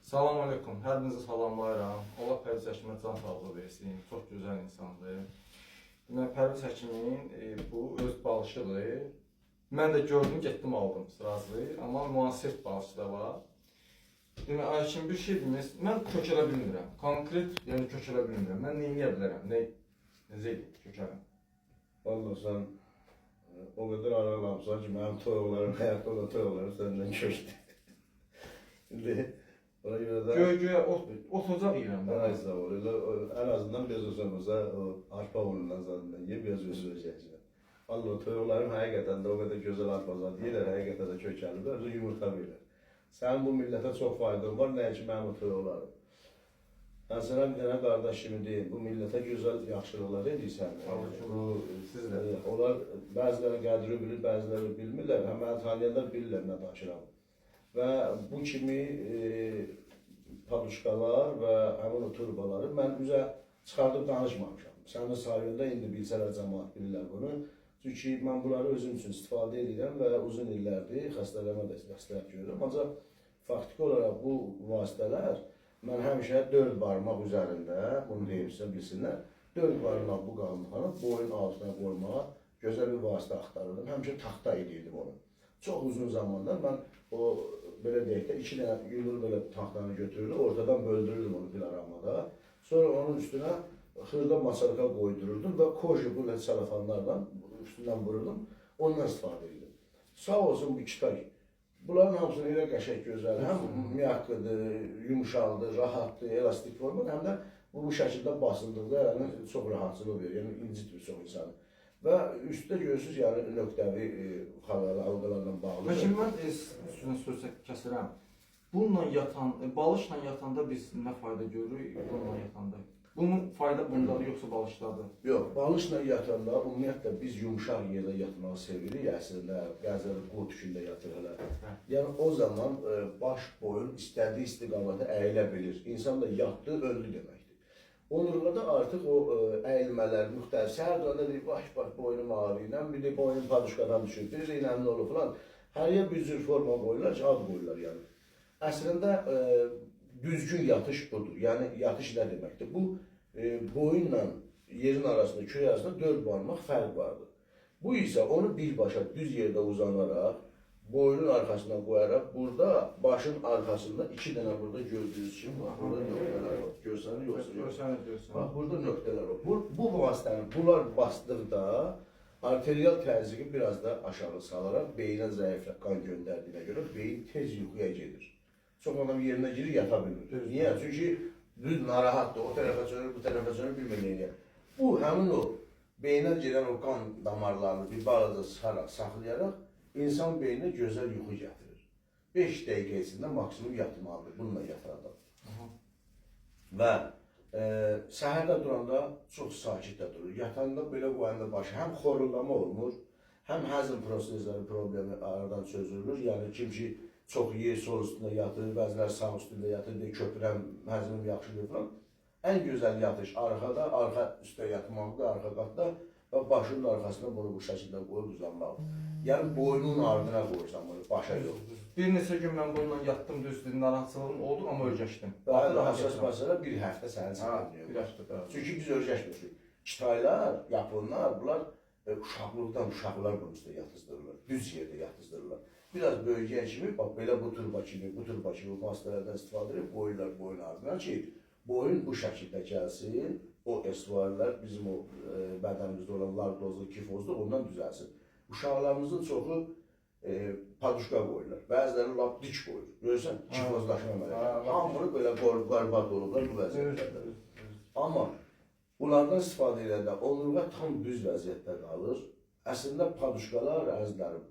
Salam aleykum. Hər birinizi salamlayıram. Allah Pərviz həkimə can sağlığı versin. Çox gözəl insandır. Deməli Pərviz həkimin bu öz balışıdır. Mən də gördüm, getdim aldım srazı. Amma müasir balışı da var. Deməli Ayşin bir şey demək, mən kökələ bilmirəm. Konkret, yəni kökələ bilmirəm. Mən nə edə bilərəm? Necə eləyim kökələm? Vallahi sən o qədər araqlamısan ki, mənim toyuqlarım, həyatda olan toyuqlarım səndən köçdü. İndi ona görə də Göy-göyə ot ocaq yeyirəm mən. Ay sağ ol. Elə, ən azından biraz olsa o arpa unundan zadından ye, biraz özü öləcəksən. Vallahi o toyuqlarım həqiqətən də o qədər gözəl arpa zad yeyirlər, həqiqətən də kökəliblər, özü yumurta verirlər. Sənin bu millətə çox faydan var, nəinki mənim o toyuqlarım. Mən sənə bir dənə qardaş kimi deyim, bu millətə gözəl yaxşılıqlar edirsən. Sağ olun. Bu Siz də. Onlar bəziləri qədri bilir, bəziləri bilmirlər. Həm məni tanıyanlar bilirlər nə danışıram. Və bu kimi paduşkalar və həmin o turbaları mən üzə çıxardıb danışmamışam. Sənin sayında indi bilsələr cəmaət bilirlər bunu. Çünki mən bunları özüm üçün istifadə edirəm və uzun illərdir xəstələrimə də məsləhət görürəm. Ancaq faktiki olaraq bu vasitələr mən həmişə dörd barmaq üzərində, bunu deyim sizə bilsinlər, dörd barmaq bu qalınlıqları boyun altına qoymağa gözəl bir vasitə axtarırdım. Həmişə taxta edirdim onu. Çox uzun zamanlar mən o belə deyək də iki dənə yumru belə taxtanı götürürdüm, ortadan böldürürdüm onu piloramada. Sonra onun üstünə xırda masalka qoydururdum və koji bu sələfanlarla üstündən vururdum. Ondan istifadə edirdim. Sağ olsun bu Kitay. Bunların hamısını elə qəşəng gözəl, həm miyaqqıdır, yumşaqdır, rahatdır, elastik formadır, həm də bu şəkildə basıldıqda yəni çox rahatçılıq verir, yəni incitmir çox insanı. Və üstdə görürsünüz, yəni nöqtəvi xalalar, halqalarla bağlıdır. Həkim mən üstünə söz kəsirəm. Bununla yatan, balışla yatanda biz nə fayda görürük bununla yatanda? Bunun fayda bundadır yoxsa balışdadır? Yox, balışla yatanda ümumiyyətlə biz yumşaq yerdə yatmağı sevirik əslində, bəziləri qu tükündə yatır hələ. Hə. Yəni o zaman baş, boyun istədiyi istiqamətə əyilə bilir. İnsan da yatdı, öldü deməkdir. Onurğada artıq o əyilmələr müxtəlif. Səhər duranda deyir, baş, baş, boynum ağrıyır, nə bilim, boynum paduşkadan düşür, bir də nə olur filan. Hər yer bir cür forma qoyurlar ki, ad qoyurlar yəni. Əslində düzgün yatış budur. Yəni yatış nə deməkdir? Bu boyunla yerin arasında, kürək arasında dörd barmaq fərq vardır. Bu isə onu birbaşa düz yerdə uzanaraq, boynun arxasına qoyaraq, burada başın arxasında iki dənə burada gördüyünüz kimi, bax, burada nöqtələr var. Görsənir yoxsa yox? Görsənir, görsənir. Bax, burada nöqtələr var. Bu vasitəni bunlar basdıqda arterial təzyiqi biraz da aşağı salaraq beyinə zəif qan göndərdiyinə görə beyin tez yuxuya gedir. Çox adam yerinə girir, yata bilmir. Düzdür. Niyə? Çünki düz narahatdır. O tərəfə dönür, bu tərəfə dönür, bilmir nə edir. Bu, həmin o beyinə gedən o qan damarlarını bir balaca sıxaraq, saxlayaraq insan beyninə gözəl yuxu gətirir. 5 dəqiqə içində maksimum yatmalıdır. Bununla yatır adam. Aha. Və səhərdə duranda çox sakit də durur. Yatanda belə qoyanda başı həm xoruldama olmur, həm həzm prosesləri problemi aradan çözülür. Yəni kim ki çox yeyir, sol üstündə yatır, bəziləri sağ üstündə yatır, deyir köpürəm, həzmim yaxşıdır falan. Ən gözəl yatış arxada, arxa üstə yatmaqdır, arxa qatda və başının arxasına bunu bu şəkildə qoyub uzanmaqdır. Yəni boynunun ardına qoyursan bunu, başa yox. Bir neçə gün mən bununla yatdım, düzdür, narahatçılığım oldu, amma öyrəşdim. Bəli, rahat əsas yatıram. məsələ bir həftə səni Ha, çətinliyor. bir həftə, bəli. Çünki biz öyrəşmişik. Kitaylar, Yaponlar, bunlar uşaqlıqdan uşaqlar bunun üstə yatızdırırlar. Düz yerdə yatızdırırlar. Biraz böyüyən kimi, bax belə bu turba kimi, bu turba kimi vasitələrdən istifadə edib qoyurlar boyun ardına ki, boyun bu şəkildə gəlsin, o estuarlar bizim o bədənimizdə olan lordozlu, kifozlu ondan düzəlsin. Uşaqlarımızın çoxu paduşka qoyurlar. Bəziləri lap dik qoyur. Görürsən, kifozlaşma əmələ gəlir. Hamını belə qarbat olublar bu vəziyyətlərdə. Amma bunlardan istifadə edəndə onurğa tam düz vəziyyətdə qalır. Əslində paduşkalar əzizlərim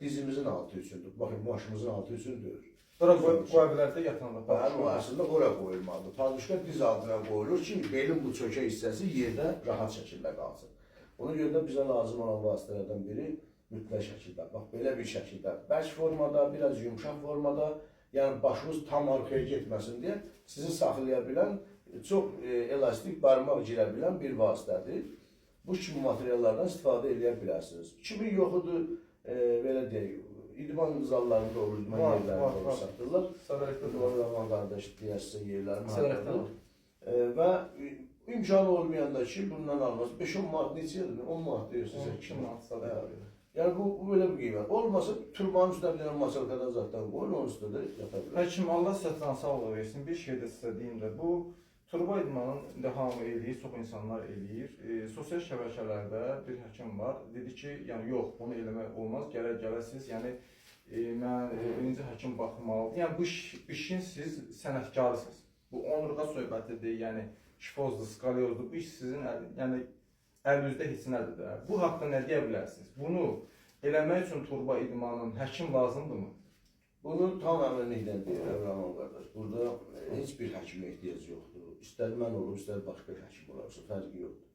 dizimizin altı üçündür. Baxın, başımızın altı üçün deyil. Ora qoya bilər də yatanda. Bəli, o əslində ora qoyulmalıdır. Paduşka diz altına qoyulur ki, belin bu çökək hissəsi yerdə rahat şəkildə qalsın. Ona görə də bizə lazım olan vasitələrdən biri mütləq şəkildə, bax belə bir şəkildə, bərk formada, biraz yumşaq formada, yəni başınız tam arxaya getməsin deyə sizi saxlaya bilən, çox elastik barmaq girə bilən bir vasitədir. Bu kimi materiallardan istifadə edə bilərsiniz. Kimin yoxudur, belə deyək, İdman zallarında olur, idman Var, yerlərində var, olur, var. satırlar. Sədərlikdə də Var var. Rahman qardaş deyərsə yerlərini Sədərlikdə hardadır. var. Və imkanı olmayanda ki, bundan almaz. 5-10 manat neçədir? 10 manat deyirsən. 12 manat sədərlikdə. Yəni bu belə bir qiymət. Olmasa turbanın üstünə bir dənə masalkadan zaten qoyun, onun üstünə də yata bilər. Həkim Allah sizə can sağlığı versin. Bir şey də sizə deyim də, bu turba idmanın indi hamı eləyir, çox insanlar eləyir. Sosial şəbəkələrdə bir həkim var. Dedi ki, yəni yox, bunu eləmək olmaz. Gərək gələsiz. Yəni mən birinci həkim baxmalıdır. Yəni bu işin siz sənətkarısınız. Bu onurğa söhbətidir, yəni şifozdur, skalyozdur. Bu iş sizin yəni əlinizdə heç nədir də. Bu haqda nə deyə bilərsiniz? Bunu eləmək üçün turba idmanın həkim lazımdırmı? Bunu tam əminliklə deyirəm Rahman qardaş. Burada heç bir həkimə ehtiyac yoxdur. İstər mən olum, istər başqa həkim olarsa fərqi yoxdur.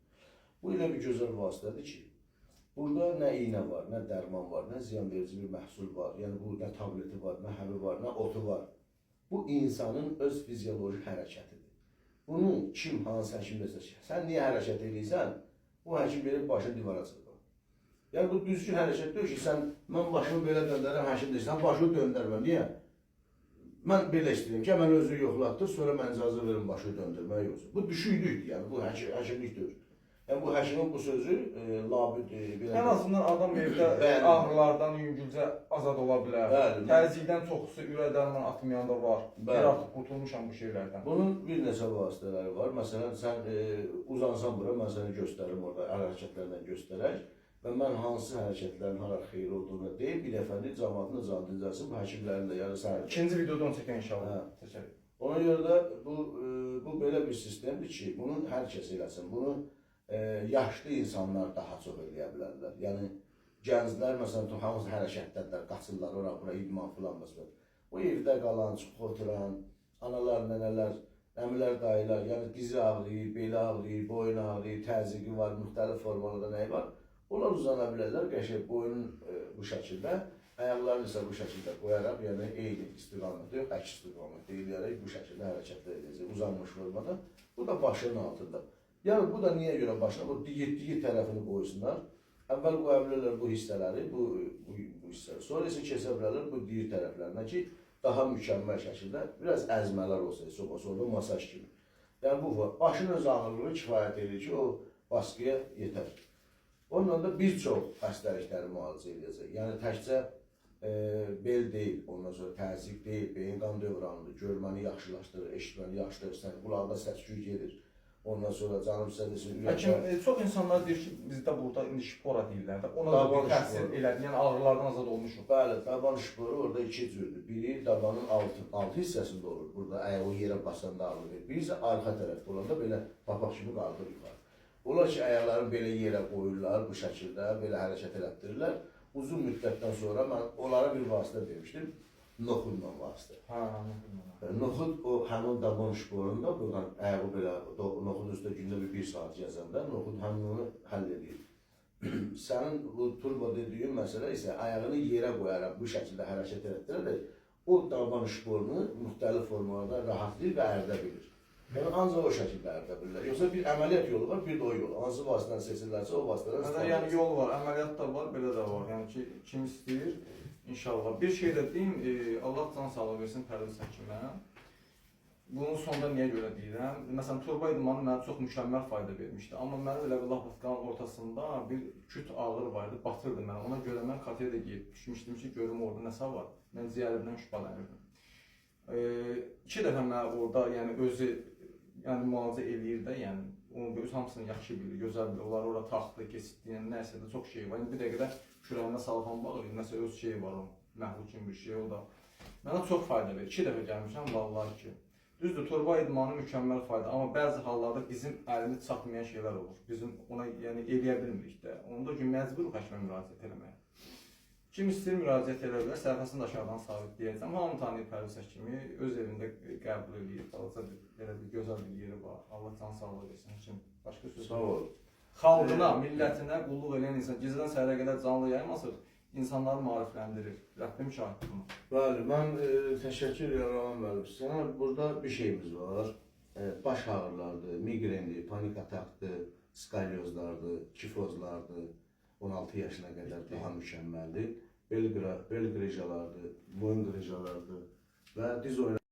Bu elə bir gözəl vasitədir ki, burada nə iynə var, nə dərman var, nə ziyanverici bir məhsul var. Yəni bu nə tableti var, nə həbi var, nə otu var. Bu insanın öz fizioloji hərəkətidir. Bunu kim, hansı həkim desə, sən niyə hərəkət eləyirsən? Bu həkim gelib başını divara çırpar. Yəni bu düzgün hərəkət deyil ki, sən mən başımı belə döndərəm, həkim deyir, sən başını döndərmə. Niyə? Mən belə istəyirəm ki, mən özü yoxlatdır, sonra mən icazə verim başı döndürməyə yoxsa. Bu düşüklükdür, yəni bu həkimlik deyil. Yəni bu həkimin bu sözü labüd belə Ən azından adam evdə Bəli. ağrılardan yüngülcə azad ola bilər. Bəli. Təzyiqdən çoxusu ürək dərman atmayan da var. Bəli. Bir artıq qurtulmuşam bu şeylərdən. Bunun bir neçə vasitələri var. Məsələn, sən uzansan bura, mən sənə göstərim orada hərəkətlərlə göstərək və mən hansı hərəkətlərin hara xeyir olduğunu deyib bir dəfəlik cəmaatın da canı dincəlsin, bu həkimlərin də yəni sən. İkinci videoda onu çəkən inşallah. Hə. Çəkərik. Ona görə də bu belə bir sistemdir ki, bunu hər kəs eləsin. Bunu yaşlı insanlar daha çox eləyə bilərlər. Yəni gənclər məsələn hamısı hərəkətdədirlər, qaçırlar ora bura idman filan məsələn. O evdə qalan, çox oturan analar, nənələr, əmilər, dayılar, yəni dizi ağrıyır, beli ağrıyır, boyun ağrıyır, təzyiqi var, müxtəlif formalarda nəyi var. Onlar uzana bilərlər qəşəng boyunun bu şəkildə, ayaqlarını isə bu şəkildə qoyaraq, yəni eyni istiqamətdə yox, əks istiqamətdə eləyərək bu şəkildə hərəkətlər edəcək, uzanmış formada. Bu da başının altında. Yəni bu da niyə görə başına? Bu digir tərəfini qoysunlar. Əvvəl qoya bilərlər bu hissələri, bu hissələri. Sonra isə keçə bilərlər bu digir tərəflərinə ki, daha mükəmməl şəkildə biraz əzmələr olsa, heç olmasa orada masaj kimi. Yəni bu var. Başın öz ağırlığı kifayət edir ki, o baskıya yetər. Onunla da bir çox xəstəlikləri müalicə edəcək. Yəni təkcə bel deyil, ondan sonra təzyiq deyil, beyin qan dövranıdır, görməni yaxşılaşdırır, eşitməni yaxşılaşdırır, sən qulaqda səs-küy gedir. Ondan sonra canım sizə desin, ürəkdə Həkim, çox insanlar deyir ki, bizdə burada indi şpora deyirlər də. Ona da Daban bir təsir şporu. elədi. Yəni ağrılardan azad olmuşuq. Bəli, daban şporu orada iki cürdür. Biri dabanın altı hissəsində olur. Burada ayağı yerə basanda ağrı verir. Biri isə arxa tərəfdə olanda belə papaq kimi qalxır yuxarı. Onlar ki, ayaqlarını belə yerə qoyurlar bu şəkildə, belə hərəkət elətdirirlər. Uzun müddətdən sonra mən onlara bir vasitə demişdim. Noxudla vasitə. Hə, anladım. Noxud o həmin daban şporunda buradan ayağı belə noxudun üstə gündə bir saat gəzəndə noxud həmin onu həll edir. Sənin bu turbo dediyin məsələ isə ayağını yerə qoyaraq bu şəkildə hərəkət elətdirərək o daban şporunu müxtəlif formalarda rahatlayır və ərdə bilir. Yəni ancaq o şəkildə ərdə bilirlər. Yoxsa bir əməliyyat yolu var, bir də o yol. Hansı vasitəni seçirlərsə o vasitədən Məsələn, yəni yol var, əməliyyat da var, belə də var. Yəni ki, kim istəyir, inşallah. Bir şey də deyim, Allah can sağlığı versin Pərviz həkimə. Bunu sonda niyə görə deyirəm? Məsələn, turba idmanı mənə çox mükəmməl fayda vermişdi. Amma mənim elə bir lapatkanın ortasında bir küt ağrı var idi, batırdı mənə. Ona görə mən KT-yə də geyib düşmüşdüm ki, görüm orada nəsə var. Mən ciyərimdən şübhələnirdim. İki dəfə mənə orada, yəni özü yəni müalicə eləyir də, yəni onu öz hamısını yaxşı bilir, gözəl bilir. Onları ora taxtı, keçirtdi, yəni nəsə də çox şey var. İndi bir dəqiqə də kürəyimə salafan bağlayır, nəsə öz şeyi var onun, məhlul kimi bir şey o da. Mənə çox fayda verir. İki dəfə gəlmişəm vallahi ki. Düzdür, turba idmanı mükəmməl fayda, amma bəzi hallarda bizim əlimiz çatmayan şeylər olur. Bizim ona yəni eləyə bilmirik də. Onda ki məcburuq həkimə müraciət eləməyə. Kim istəyir müraciət edə bilər, səhifəsini də aşağıdan sabitləyəcəm. Hamı tanıyır Pərviz həkimi, öz evində qəbul eləyir, balaca bir, belə bir gözəl bir yeri var. Allah can sağlığı versin həkim. Başqa söz Sağ ol. Xalqına, millətinə qulluq eləyən insan gecədən səhərə qədər canlı yaymasır, insanları maarifləndirir. Rəbbim şahid buna. Bəli, mən təşəkkür edirəm Rahman müəllim. Sənə burada bir şeyimiz var. Baş ağrılardır, miqrendir, panik atakdır, skalyozlardır, kifozlardır. 16 yaşına qədər daha mükəmməldir. Bel qrijalardır, boyun qrijalardır və diz oynatma.